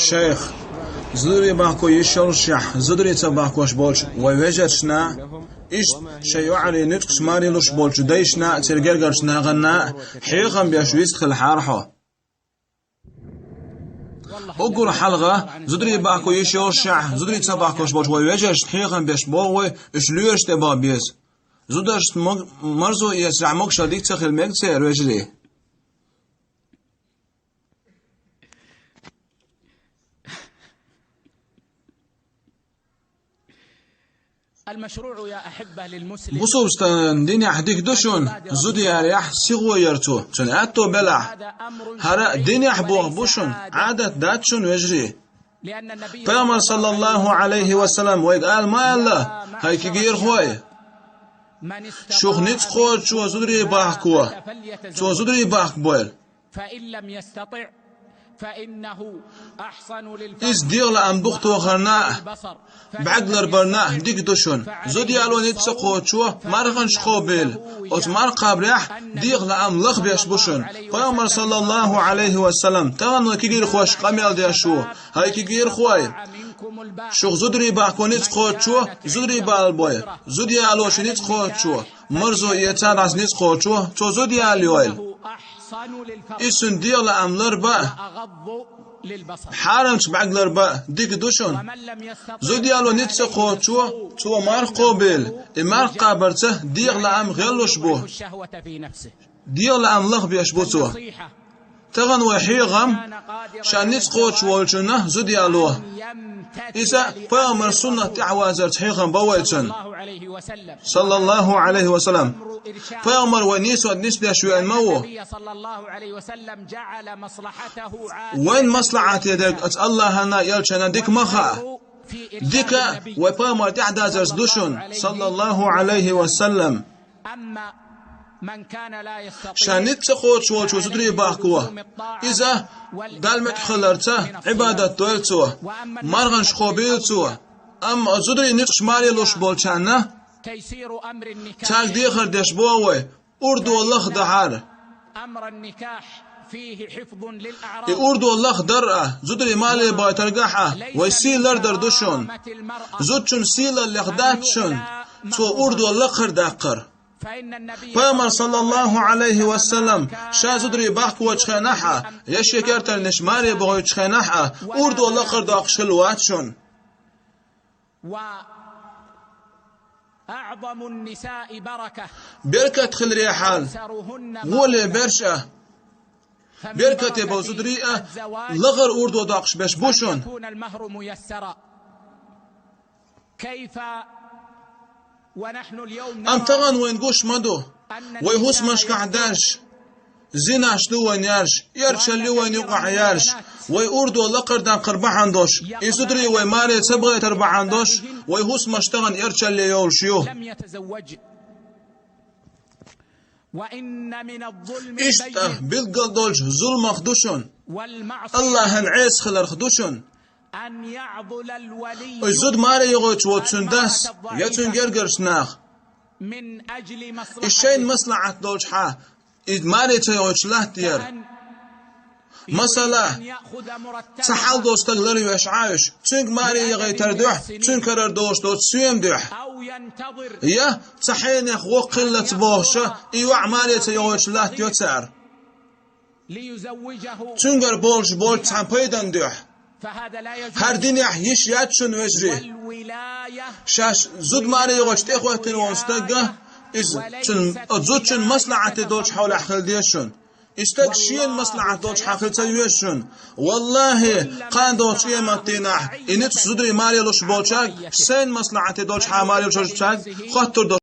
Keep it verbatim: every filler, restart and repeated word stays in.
Шайх, зударий бахко йиш йолушшехь, зударий ца бахкош болчу вай вежаршна, иштта шайн йоӀарийн ницкъаш маре луш болчу дайшна, церан гергарчу нахана хьехам беш вист хилахьара хьо. Уггар хьалха, зударий бахко йиш йолушшехь, зударий ца бахкош болчу вай вежаршна хьехам беш боху вай, уьш лоьраш тӀе баха беза. Зударшна мог-, марзо эцарехь могушалла дика ца хила мега церан вежарий. Бусалба стагана динехь дика ду шуна, зуда яларехь сихо яр цо, цуьнан аьтто белахь. ХӀара динехь боху бу шуна, Ӏадат дац шуна, вежарий. Пайхамар, саллаллаху Ӏалайхи ва саллам, вайга ала ма аьлла: «ХӀай кегийрхой, шух ницкъ кхочучо зударий бахко, цо зударий бахкабойла». Иза дегӀан лаам дукха тохарна а, бӀаьрг ларбарна а дика ду шуна. Зуда яло ницкъ ца кхочучо марханаш кхобийла. Оцу марха кхабарехь дегӀан лаам лахбеш бу шуна. Пайхамар, саллаллаху Ӏалайхи ва саллам, тахана вайн кегийрхошка къамел деш ву: «ХӀай кегийрхой, шух зударий бахко ницкъ кхочучо зударий балабойла. Зуда ялочун ницкъ кхочучо, марзо эцарехь ницкъ кхочучо, цо зуда ялайойла. Иза цуьнан дегӀан лаам ларба а, хьарамчу бӀаьрг ларба а дика ду шуна. Зуда яло ницкъ ца кхочучо, цо марха кхобийла, и марха кхабарца дегӀан лаам гӀеллуш бу. ДегӀан лаам лахбеш бу цо». Тахана вай хьехам ша ницкъ кхочуш волчунна зуда яло. Иза пайхамар суннат тӀаьхьавазарца хьехам бан вай цунна, саллаллаху Ӏалайхи ва саллам. Пайхамар вай нийсонца нисдеш веана ма ву. Вайн маслахьате дерг оцу Аллахьана, элчанна дика ма хаьа. Дика вай пайхамар тӀаьхьадазарца ду шуна, саллаллаху Ӏалайхи ва саллам. Ша ницкъ ца кхочуш волчо зударий бахко, иза Далла муьтӀахь хиларца Ӏибадат дойла цо, марханаш кхобийла цо. Амма зударийн ницкъаш маре луш болчарна, цаьрга дехар деш боху вай, урдо лахдахьара. И урдо лахдар а, зударий маре бахийтаргахь а, вай сий лардар ду шуна. Зудчун сийлаллех дац шуна цо урдо лакхардаккхар. Пайхамар, саллаллаху Ӏалайхи ва саллам, ша зударий бахкочу хенахь а, я шен кертарниш маре бохуьйтучу хенахь а, урдо лакхардоккхуш хилла вац шуна. Беркат хиларехьа, гӀоле берш а, беркате болу зударий а, лахара урдо доккхуш берш бу шуна. Амма тахана вайна гуш ма ду, вай хӀусамашкахь даьржаш, зинаш ду вайна яржаш, эрчалли вайна юкъахь яржаш, вай урдо лакхардаккхар бахьана долуш, и зударий вай маре ца бахийтар бахьана долуш, вай хӀусамаш тахана эрчалле йолуш ю. Иштта билггал долчу зуламах ду шуна, Аллахьан Ӏеса хиларх ду шуна. Оцу зуда маре йогӀуьйтуш воцу цуьнан дас я цуьнан гергарчу нах, и шайна маслахьат долчухьа, и маре ца йогӀуьйтуш латтаяр. Масала, цхьа хьал долу стаг ларвеш Ӏа уьш, цуьнга маре яхийтар дуьхьа, цуьнан карара долуш доцу соьма дуьхьа. Я цхьа хьенех воккха хиллалц бохуша, и йоӀ маре ца йогӀуьйтуш латтайо цара. Цуьнгара болуш болчу цхьана пайдан дуьхьа. ХӀара динехь йиш яц шуна, вежарий. Шаьш зуда маре йогӀуьйтуш тӀехӀоьттина волу стагга, иза цуьнан, зудчун маслахьате долчу хьолехь хила деза шуна. И стаг шена маслахьат долчу хьан хила ца веза шуна. Валлахьи, кхана долчу къематдийнахь, и ницкъ зударий маре луш болчаьрга, сайна маслахьате долчу хьан маре луш болчаьрга хоттур долу.